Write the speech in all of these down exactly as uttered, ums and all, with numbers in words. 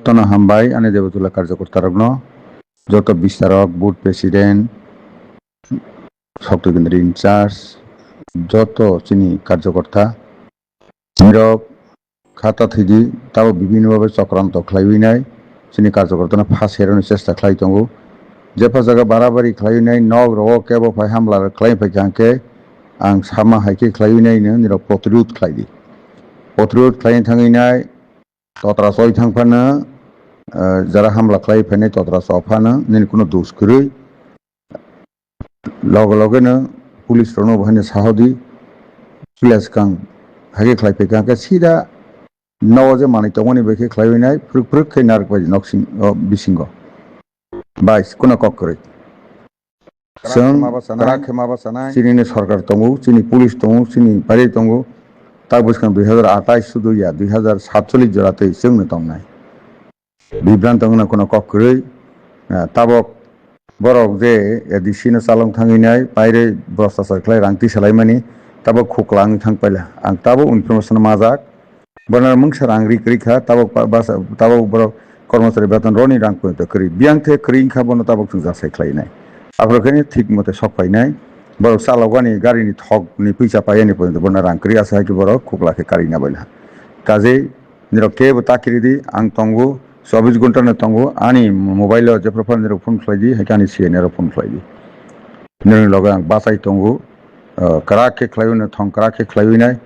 Jotono hambai ani Debotula karjokortarokno, joto bistarok, booth president, Shakti Kendra in charge, joto chini karjokorta, nirok khata thwidi, tabo bibhinno bhabe chokranto khlaiwi nai, chini karjokortano pha seroni chesta khlai tongo. Jepha jaga barabari khlaiwi nai, nok rogo kebo phai hamla khlai phai kha hwnkhe, ang sama hai khe khlaiwi nai no nirok protirod khlai di. Protirod khlai thangwi nai, totra choi thang phano, eh, jara hamla khlai phainai totra cho phano nini kuno dos kwrwi. Loge loge no police rokno bo haino sahodi, chwla swkang hai khe khlai phai kha hwnkhe sida nogo je manwi tongmani bai khe khlaiwi nai phwrwk phwrwk khe narwk bai nok sing-, o bisingo. Bai, kuno kok kwrwi. Chwng kwrak khe ma bachanai, chini ni sorkar tongo, chini police tongo, chini bari tongo. Tak bwskang dui hazar atais sudu ya, dui hazar satchollish jora tei chwng no tongnai. Bibranto wngna kuno kok kwrwi, ah, tabok borok je A D C no chalong thangwi nai, pairwi bwrwsachar khlai rang tisa laimani, tabok khukla wngwi thang paila. Ang tabok information majak, bono mungsa rang ri kwrwi kha, tabok ba-, basa, tabok borok kormochari beton roni rang poito kwrwi. Biyang the kwrwi wngkha bono tabok chwng jasai khlainai. Aphuru khe thik mote sok phainai, borok chalokani garini thokni puisa paiyani poito bono rang kwrwi asa hai khe borok khukla khe karina baila. Kajei nirok kebo ta kiri di, ang tongo, chobbish ghonta no tongo, ani mobile o jephru phano nirok phone khlai di, hai khe ani C N A rok phone khlai di. Nirokni loge ang bachai tongo, ah, kwrak khe khlaiwi no thong kwrak khe khlaiwi nai,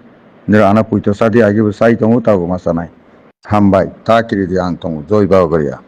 nirok ano puito cha di, age bo chai tongo, tabok ma chanai. Hambai, ta kiri di ang tongo, joi Baba Garia.